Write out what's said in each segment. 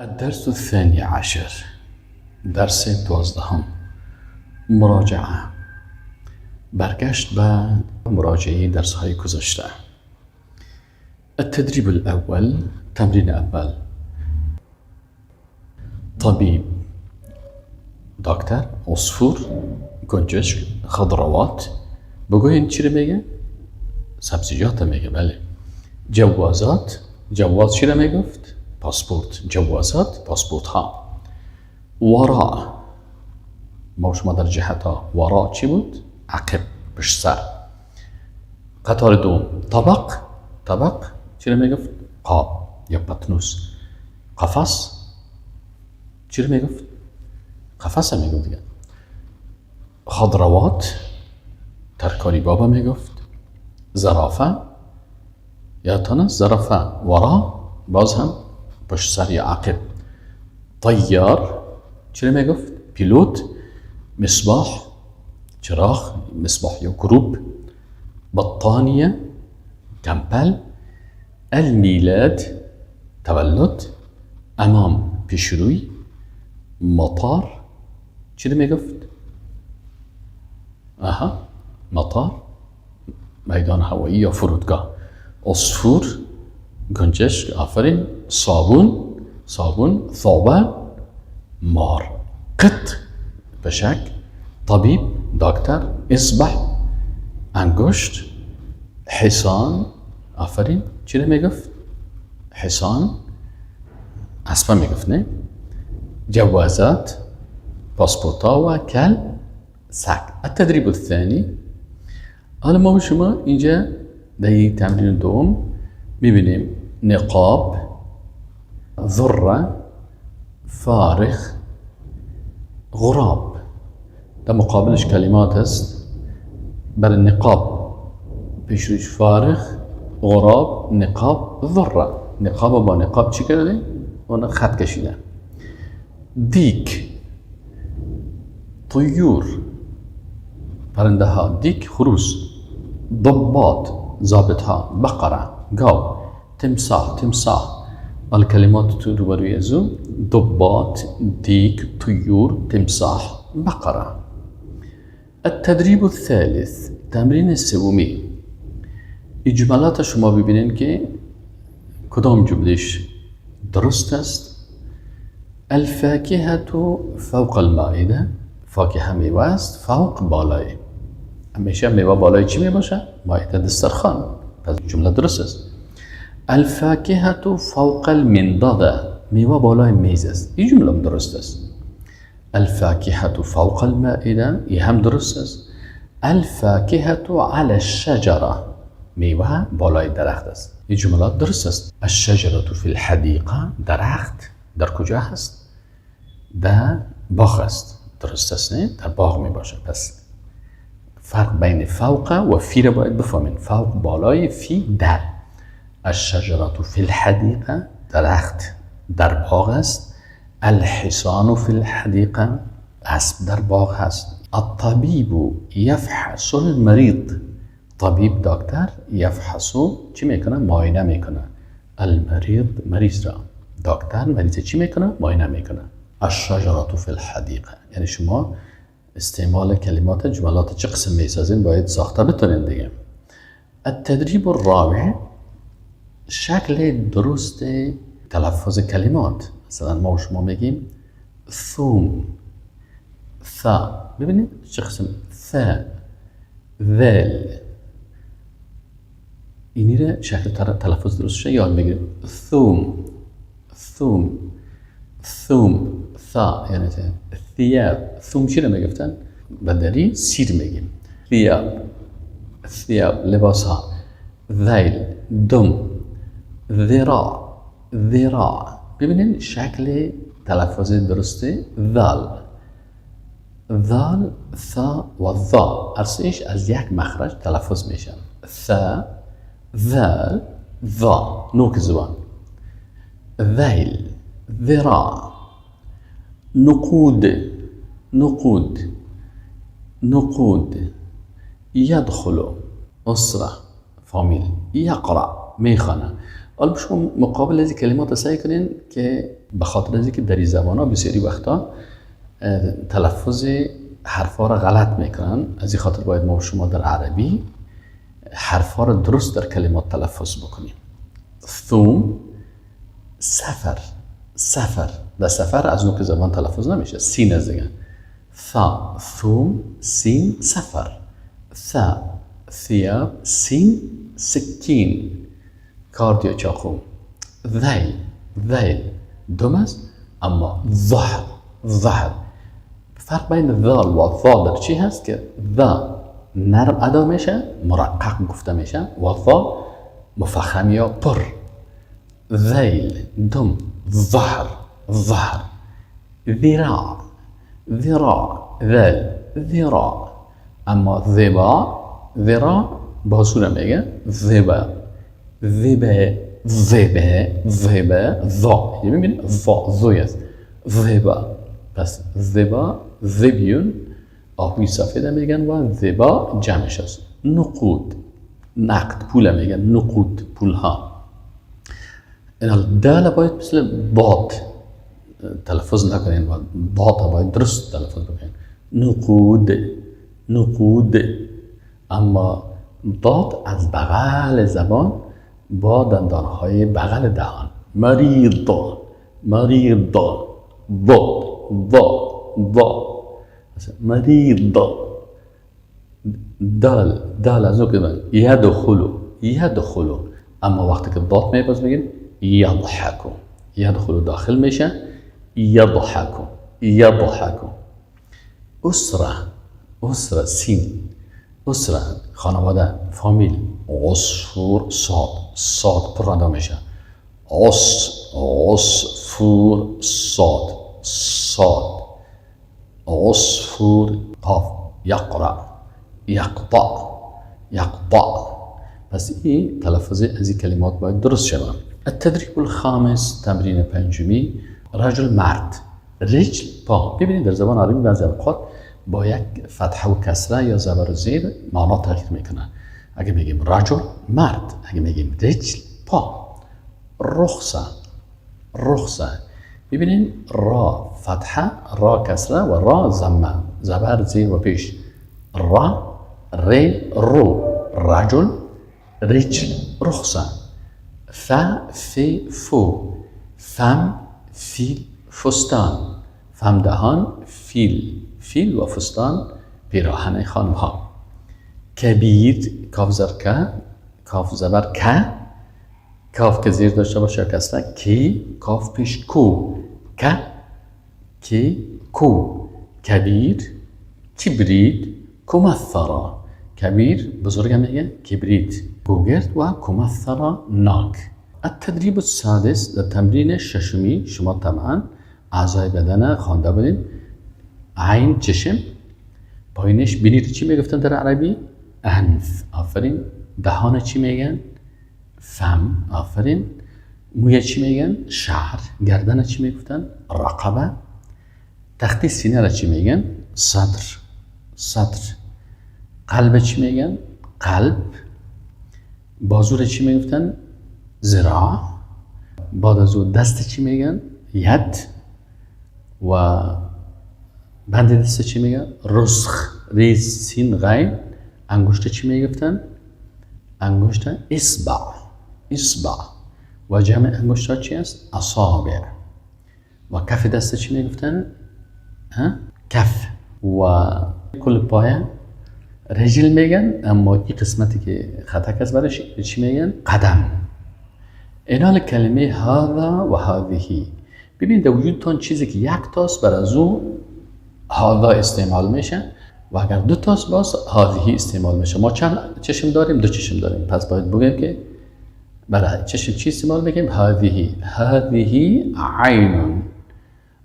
الدرس الثاني عشر، درس 12، مراجعه، برگشت به مراجعه درس های گذشته. التدريب الأول، تمرين أول. طبيب، دکتر، عصفور، گنجشک، خضروات. بگوین چی رو میگه؟ سبزیجات میگه. بله. جوازات، جواز چی رو میگفت؟ پاسپورت. جوازات، پاسپورت ها. وراء، ما شما در جهت ها، وراء چی بود؟ عقب، پشت سر. قطار دوم، طبق، طبق چی رو میگفت؟ قاب یا پتنوس. قفس چی رو میگفت؟ قفس هم میگفت دیگه. خضروات، ترکاری بابا میگفت. زرافه یادتان است؟ زرافه. ورا باز هم پشت سر یا عقب. طیار چی رو میگفت؟ پیلوت. مصباح، چراغ، مصباح یا گروب. بطانیه، کمپل. الميلاد، تولد. امام، پیشروی. مطار چی رو میگفت؟ آها، مطار، میدان هوایی یا فرودگاه. عصفور، گنجشک، آفرین. صابون، صابون. ثعبان، مار. قط، پشک. طبیب، دکتر. اصبع، انگشت. حصان، آفرین، چی رو میگفت؟ حصان، اسبه میگفت نه؟ جوازات، پاسپورتا و کلب، سگ. التدريب الثاني. حالا ما و شما اینجا در این تمرین دوم میبینیم نقاب، ذره، فارغ، غراب. در مقابلش کلمات است. بر نقاب پیشروش فارغ، غراب، نقاب، ذره. نقاب با نقاب چی کرده؟ اون خط کشیده. دیک، طیور، پرنده ها. دیک، خروس. ضباط، ضابط ها. بقره، گاو. تمساح، تمساح. الکلمات تو روبروی ازو: ضباط، ديك، طيور، تمساح، بقرة. التدريب الثالث، تمرین سومی. این جملات شما ببینین که کدام جملهش درست است. الفاكهة فوق المائدة، فاکهه میوه است. فوق، بالای. همیشه میوه بالای چی می باشه؟ مائده، دسترخوان. پس جمله درست است. الفاكهة فوق المنضدة، میوه بالای میز است. این جمله هم درست است. الفاكهة فوق المائدة، این هم درست است. الفاكهة على الشجرة، میوه بالای درخت است. این جملات درست است. الشجرة في الحديقة، درخت در کجا هست؟ در باغ است. درست است نه؟ در باغ می باشه. پس فرق بین فوق و فی را باید بفهمین. فوق بالای، فی در. الشجرة في الحديقة، درخت در باغ است. الحصان في الحديقة، اسب در باغ هست. الطبيب يفحص المريض، طبیب، دکتر، یفحص چی میکنه؟ معاینه میکنه. المريض، مریض را. دکتر مریض چی میکنه؟ معاینه میکنه. الشجرة في الحديقة. یعنی شما استعمال کلمات جملات چه قسم میسازین، باید ساخته بتونین دیگه. التدريب الرابع، شکل درست تلفظ کلمات. مثلا ما و شما میگیم ثوم، ثا. ببینید چه قسم: ث، ذال. اینی رو شکل تلفظ درست یاد میگیریم. ثوم، ثوم، ثوم، ثا، یعنی ثیاب. ثوم چی رو میگفتن؟ به دری سیر میگیم. ثیاب، ثیاب، لباس ها. ذیل، دم. ذراع، ذراع. ببینین شکل تلفظ درسته: ذال، ذال، ثا و ظا، هر سه‌اش از یک مخرج تلفظ میشن: ثا، ذال، ظا. نوک زبان. ذیل، ذراع. نقود، نقود، نقود. يدخل، أسرة، فامیل. يقرأ، میخوانه. حالا شما مقابل از کلمات سعی کنین که به خاطر از اینکه در این زبان ها بسیاری وقتا تلفظ حرفا را غلط میکنن، از این خاطر باید ما و شما در عربی حرفا را درست در کلمات تلفظ بکنیم. ثوم، سفر، سفر، در سفر از نوک زبان تلفظ نمیشه، سین از دیگه. ثا، ثوم، سین، سفر. ثا، ثیاب، سین، سکین، کارد یا چاقو. ذیل، ذیل، دم است، اما ظهر، ظهر. فرق بین ذال و ظا در چی هست که ذا نرم ادا میشه، مرقق گفته میشه، و ظا مفخم یا پر. ذیل، دم، ظهر، ظهر. ذراع، ذراع، ذل، ذراع. اما ذبا، ذراع بازو میگه، ذبا، ذبا، ذبا، ذبا، ظا. یعنی میبینید ظا، ظوی است، ذبا. پس ذبا، ذبیون، آهوی سفید میگن و ذبا جمعش است. نقود، نقد، پول میگن، نقود، پول ها. این دال باید مثل باد تلفظ نکنین، باد باید درست تلفظ بکنین. نقود، نقود. اما ضاد از بغل زبان با دندانهای بغل دهان. مریض، مریض، ضاد، ضاد، ضاد. مریض. دال، دال از اون که یدخلو، یدخلو. اما وقتی که ضاد می باز میگیم یضحکو، یدخلو داخل میشه، یضحکو، یضحکو. اسره، اسره، سین، اسره، خانواده، فامیل. عصفور، صاد، صاد پر ادا میشه. عص، عصفور، صاد، صاد. عصفور، قاف، یقرأ، یقطع، یقطع. پس این تلفظ از این کلمات باید درست شود. التدریب الخامس، تمرین پنجمی، رجل مرد، رجل پا. ببینید در زبان عربی بعضی اوقات با یک فتحه و کسره یا زبر و زیر معنا تغییر میکنه. اگه میگیم رجل مرد، اگه میگیم رجل پا. رخصه، رخصه. ببینین را فتحه، را کسره و را ضمه، زبر زیر و پیش. را، ر، رو، رجل، رجل، رخصه. ف، فی، فو، فم، فیل، فستان. فم دهان، فیل، فیل و فستان پیراهن خانم ها. کبیر، کاف زر که، کاف زبر که، کاف که زیر داشته باشه کسره، کی، کاف پیش کو، که، کی، کو. کبیر، کبریت، کمثرا. کبیر بزرگ میگه، کبریت گوگرد و کمثرا ناک. التدریب السادس، در تمرین ششمی شما طبعا اعضای بدن خوانده بودین. عین چشم، پایینش بینی چی میگفتن در عربی؟ انف، آفرین. دهان چی میگن؟ فم، آفرین. موی چی میگن؟ شعر. گردن چی میگفتن؟ رقبه. تختی سینه را چی میگن؟ صدر، صدر. قلب چی میگن؟ قلب. بازو را چی میگفتن؟ ذراع. بعد از او دست چی میگن؟ ید. و بند دست چی میگن؟ رسخ، ریز، سین، غین. انگشت چی میگفتن؟ انگشت اصبع، اصبع. و جمع انگشت ها چی است؟ اصابع. و کف دست چی میگفتن؟ کف. و کل پایه رجل میگن، اما این قسمتی که خطک است برش چی میگن؟ قدم. اینال کلمه هذا و هذه. ببین در وجودتان چیزی که یک تاست بر از او هذا استعمال میشه و اگر دو تاست باز هذه استعمال میشه. ما چند چشم داریم؟ دو چشم داریم. پس باید بگیم که برای چشم چی استعمال میکنیم؟ هذه. هذه عین،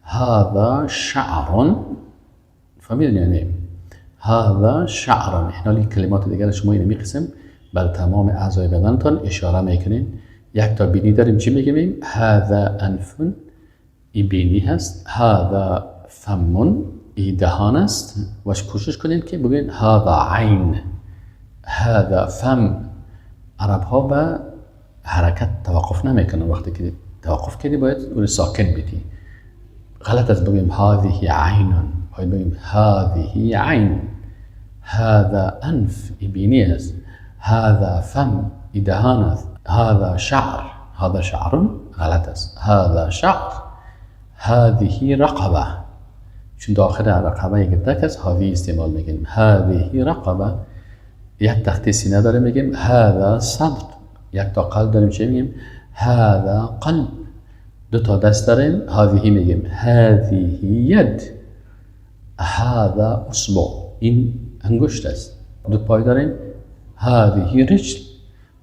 هذا شعر. فهمیدین یعنی هذا شعر. اینا کلمات دیگر شما اینو قسم بر تمام اعضای بدنتان اشاره میکنین. یک تا بینی داریم چی میگیم؟ هذا انف، ای بینی هست. هذا فم، ای دهان است. و کوشش کنین که بگین هذا عین، هذا فم. عرب ها به حرکت توقف نمیکنن وقتی که توقف کردی باید اون ساکن بدی. غلط است بگیم هذه عین، باید بگیم هذه عین. هذا انف، بینی است. هذا فم، دهان است. هذا شعر، هذا شعر غلط است. هذا شعر. هذه رقبه، چون داخل رقبه یک تک است هذه استعمال میکنیم. هذه رقبه. یک تخته سینه داره میگیم هذا صدر. یک تا قلب داریم چه میگیم؟ هذا قلب. دو تا دست داریم هذه میگیم هذه ید. هذا اصبع، این انگشت است. دو پای داریم هذه رجل.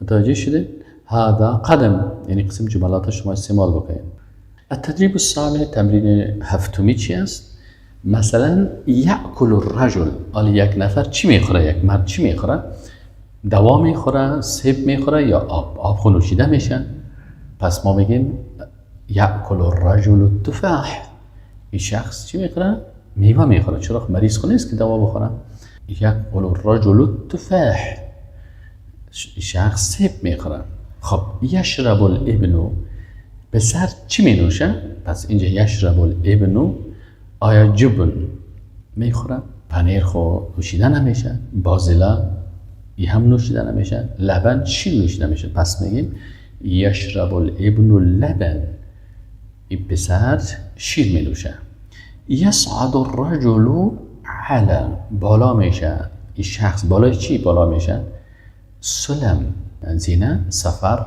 متوجه شده؟ هذا قدم. یعنی قسم جملات شما استعمال بکنید. التدریب السابع، تمرین هفتمی چی است؟ مثلا یأکل الرجل، حالا یک نفر چی میخوره؟ یک مرد چی میخوره؟ دوا میخوره، سیب میخوره یا آب؟ آب خو نوشیده میشه. پس ما میگیم یأکل الرجل التفاح. این شخص چی میخوره؟ میوه میخوره. چرا مریض خو نیست که دوا بخوره. یأکل الرجل التفاح، شخص سیب میخوره. خب یشرب الابن، پسر چی می نوشه؟ پس اینجا یشرب الابن آیا جبن میخوره؟ پنیر خو نوشیده نمیشه، بازلا ای هم نوشیده نمیشه، لبن شیر نوشیده میشه. پس میگیم یشرب الابن اللبن، این پسر شیر می نوشه. یصعد الرجل علی، بالا میشه این شخص، بالای چی بالا میشه؟ سلم، زینه، سفر.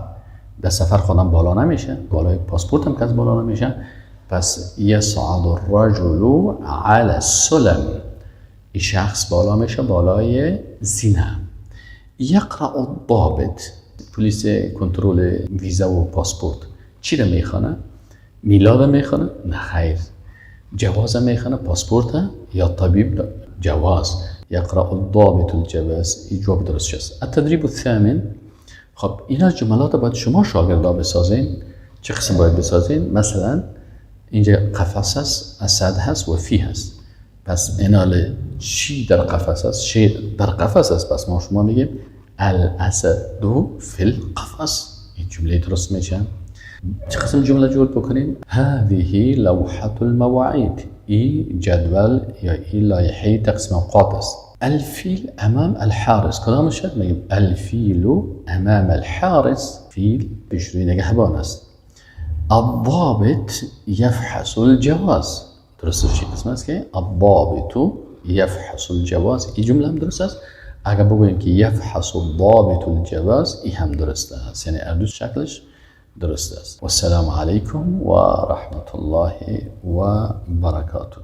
در سفر خودم بالا نمیشه، بالای پاسپورت هم کس بالا نمیشه. پس یصعد الرجل علی السلم، این شخص بالا میشه بالای زینه. یقرأ الضابط، پلیس کنترل ویزا و پاسپورت چی رو میخوانه؟ میلاد میخوانه؟ نه خیر. جواز میخوانه، پاسپورت یا طبیب؟ جواز. یقرأ الضابط الجواز، این جواب درست است. التدریب الثامن، خب اینا جملات باید شما شاگردا بسازین. چه قسم باید بسازین؟ مثلا اینجا قفس هست، اسد هست و فی هست. پس اینال چی در قفس هست؟ شیر در قفس هست. پس ما شما میگیم الاسد فی القفس. این جمله درست میشه. چه قسم جمله جور بکنیم؟ هذه لوحة المواعید، ای جدول یا ای لایحه تقسیم اوقات است. الفیل امام الحارس، کدام شد؟ میگیم الفیل امام الحارس، فیل پیش روی نگهبان است. الضابط یفحص الجواز، درست چی قسم است که الضابط یفحص الجواز، این جمله هم درست است. اگر بگوییم که یفحص الضابط الجواز، این هم درست است، یعنی هر دو شکلش درست است. والسلام علیکم و رحمت الله و برکاته.